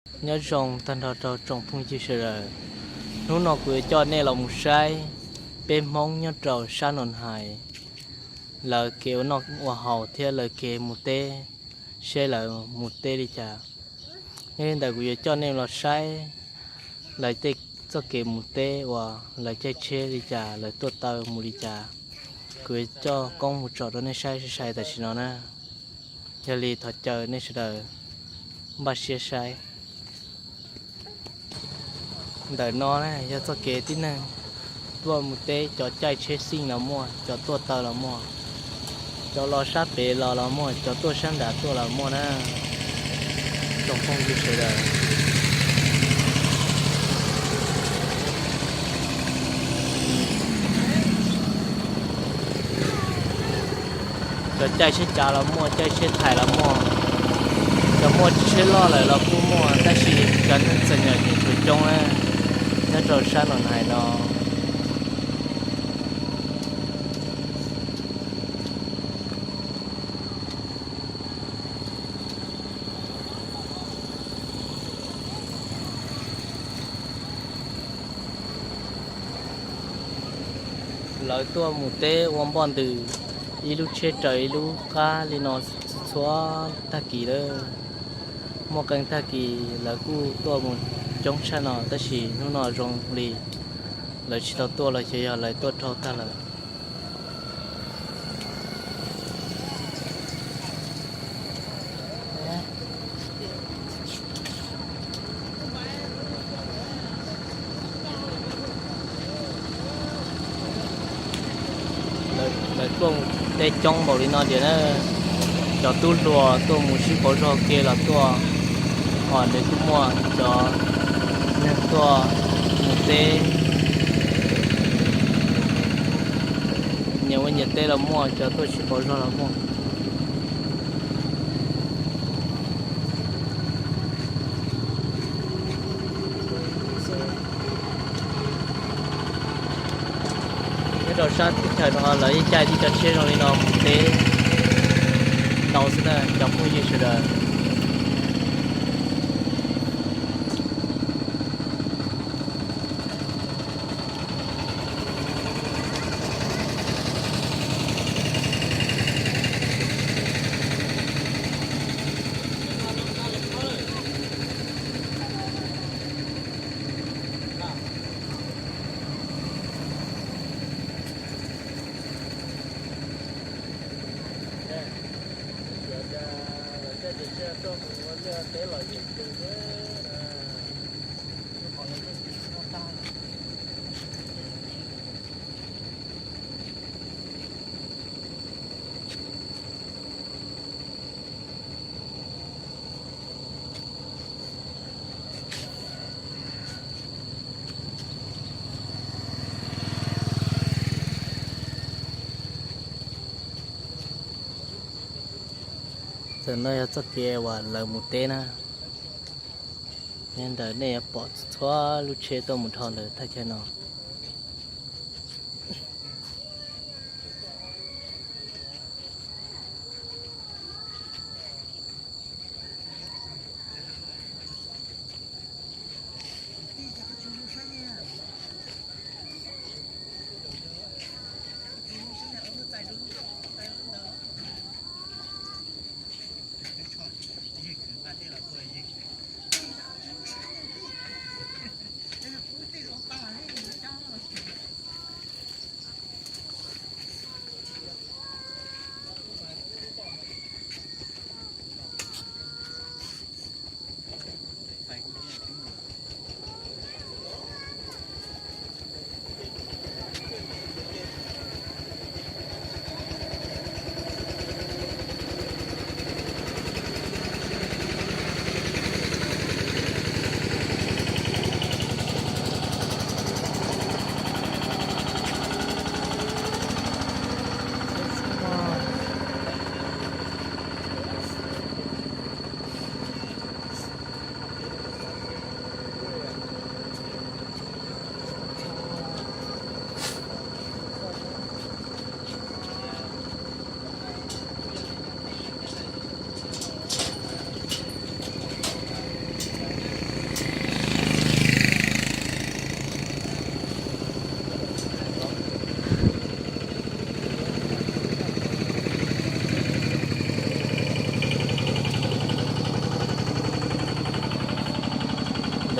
Nyob zoo tag nrho rau tsoom phooj ywg sawv daws. Hnub no kuv yuav coj nej los mus saib peb Hmoob nyob rau sab Noo Hais lawv kev ua noj ua haus thiab lawv kev mus teb, seb lawv mus teb li cas. Yog li ntawd kuv yuav coj nej los saib lawv tej txoj kev mus teb uas lawv caij tsheb li cas, lawv tuaj taw mus li cas. Kuv yuav coj koob mus tsom rau nej saib sai sai tam sim no na. Yog li thov caw nej sawv daws npaj siab saib. Ntawm no na yog txoj kev tib neeg tuaj mus teb, cov caij tsheb xij los muaj, cov tuaj taw los muaj, cov los sab pem los los muaj, cov tuaj sab nrad tuaj los muaj na. Tsoom phooj ywg sawv daws, cov caij tsheb cav los muaj, caij tsheb thais los muaj, cov muaj tsheb loj lawm los kuj muaj, tab sis cov neeg txom nyem yeej tshuav coob na nyob rau sab Noo Hais no. Lawv tuaj mus teb ua npoj ntws, ib lub tsheb raws ib lub qab li no txhua tag kis lawm. Muaj qee tag kis lawv kuj tuaj mus coob tshaj no, tab sis hnub no zoo li lawv tsis tau tuaj los xyov yog lawv tuaj dhau tag lawm. Lawv tuaj teb coob npaum li no tias na, cov tub hluas tuaj mus sib pauv zog ke los tuaj, hos nws kuj muaj cov neeg tuaj mus teb, nyias ua nyias teb los muaj, cov tuaj sib pauv zog los muaj. Nyob rau sab teb chaws no lawv yeej caij tib co tsheb zoo li no mus teb ntau xwb na cov phooj ywg sawv daws. Ntawm no yog txoj kev uas lawv mus teb na. Nyob ntawm nej yuav pom txhua lub tsheb tuaj mus dhau ntawm thaj chaw no.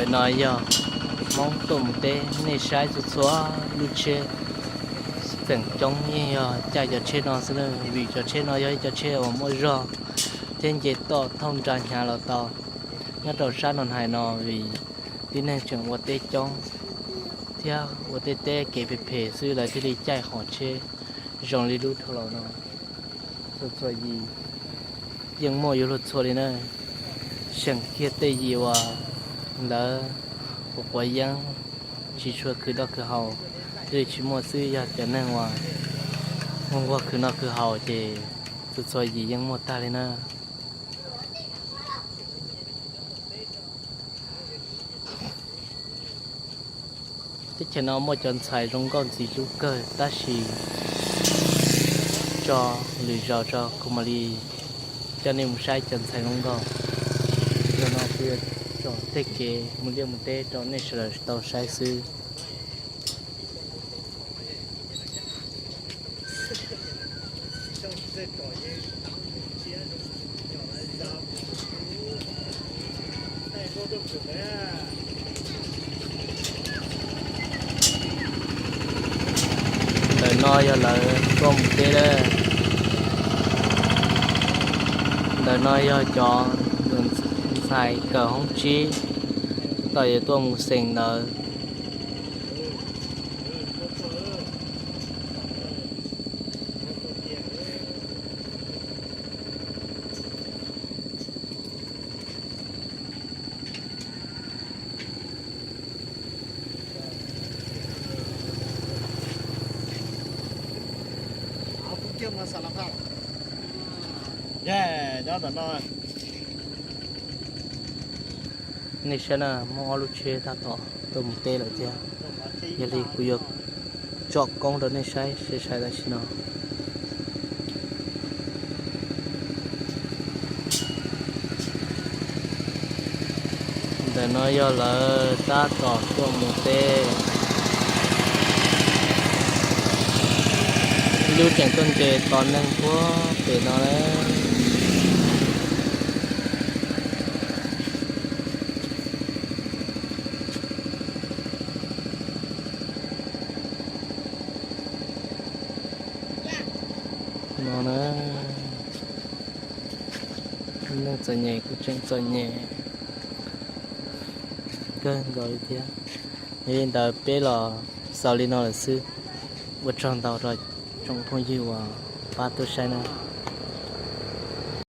Ntawm no yog Hmoob tuaj mus teb, nej saib txhua txhua lub tsheb tseem coob yeej yog caij cov tsheb no xwb na, vim cov tsheb no yog ib cov tsheb uas muaj zog thiab nce toj thauj nra hnyav los tau nyob rau sab no hais no, vim tib neeg tseem ua teb coob thiab ua tej teb kev phem phem xwb lawv thiaj li caij qhov tsheb zoo li lub dhau los no. Txhua txhua yim yeej muaj yuav luag txhua li na. Seem kiag tej yim uas lawv quav quav yeeb tsis tshua khwv noj khwv haus thiaj li tsis muaj xwb, yog cov neeg uas nquag nquag khwv noj khwv haus ces txhua txhua yim yeej muaj tag li na. Teb chaws no muaj cov ntxhais zoo nkauj ntxim hlub kawg tab sis tso lwm zaus tso kuv mam li coj nej mus saib cov ntxhais zoo nkauj. Zaum no kuv yuav tsom tej kev mus liaj mus teb rau nej sawv daws tau saib xwb. Ntawm no yog lawv tuaj mus teb lawm. Ntawm no yog cov ntxhais kawm hoob tsib, tab tom yuav tuaj mus xeem ntawv. Nej saib na, muaj ob lub tsheb tab tom tuaj mus teb lawm thiab. Yog li kuv yuav tsom koob rau nej saib sai sai tam sim no. Ntawm no yog lawv tab tom tuaj mus teb. Ib lub tseem tuaj nres tos neeg puag pem no lawm. No na, neeg txom nyem kuj tseem txom nyem kawg nkaus li thiab. Yog li ntawd peb los xaus li no lawm xwb. Ua tsaug ntau rau tsoom phooj ywg uas pab tuaj saib na.